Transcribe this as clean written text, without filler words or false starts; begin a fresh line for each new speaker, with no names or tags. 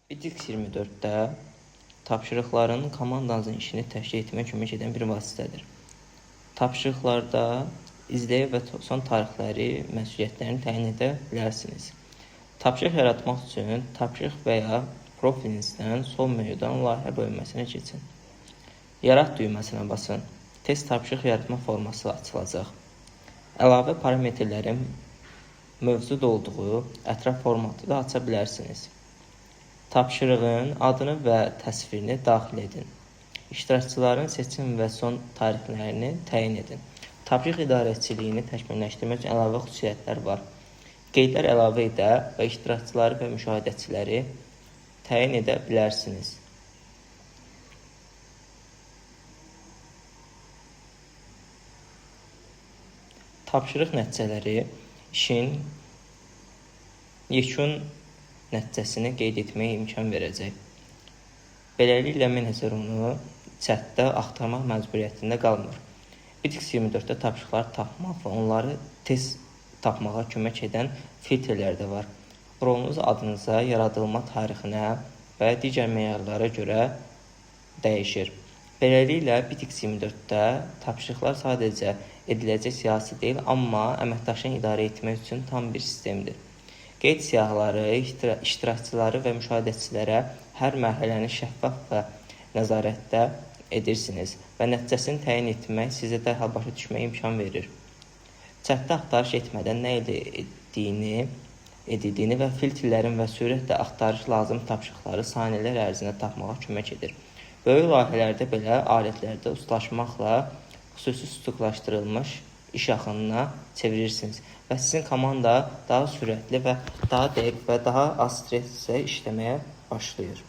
Bitrix 24-də tapşırıqların komandanızın işini təşkil etməyə kömək edən bir vasitədir. Tapşırıqlarda izləyə və son tarixləri, məsuliyyətlərini təyin edə bilərsiniz. Tapşırıq yaratmaq üçün tapşırıq və ya profilinizdən sol menyudan layihə bölməsinə keçin. Yarat düyməsinə basın. Tez tapşırıq yaratma forması açılacaq. Əlavə parametrlərin mövcud olduğu ətraf formatı da aça bilərsiniz. Tapşırığın adını və təsvirini daxil edin. İştirakçıların seçim və son tarixlərini təyin edin. Tapşırıq idarəçiliyini təkmilləşdirmək üçün əlavə xüsusiyyətlər var. Qeydlər əlavə edə və iştirakçıları və müşahidəçiləri təyin edə bilərsiniz. Tapşırıq nəticələri işin yekun nəticəsini qeyd etməyə imkan verəcək. Beləliklə menecer onu chatdə axtarmaq məcburiyyətində qalmır. Bitrix 24-də tapşırıqları tapmaq və onları tez tapmağa kömək edən filtrlər də var. Rolunuz adınıza, yaradılma tarixinə və digər meyarlara görə dəyişir. Beləliklə Bitrix 24-də tapşırıqlar sadəcə ediləcək siyahısı deyil, amma əməkdaşlığını idarə etmək üçün tam bir sistemdir. Qeyd siyahıları, iştirakçıları və müşahidəçilərə hər mərhələni şəffaf və nəzarətdə edirsiniz və nəticəsini təyin etmək sizə dərhal başa düşməyə imkan verir. Chatdə axtarış etmədən nə edildiyini və filtrlərin və sürətlə axtarış lazım tapşırıqları saniyələr ərzində tapmağa kömək edir. Böyük layihələrdə belə alətlərdə ustalaşmaqla xüsusi strukturlaşdırılmış iş axınına çevirirsiniz və sizin komanda daha sürətli və daha dəqiq və daha az stresslə işləməyə başlayır.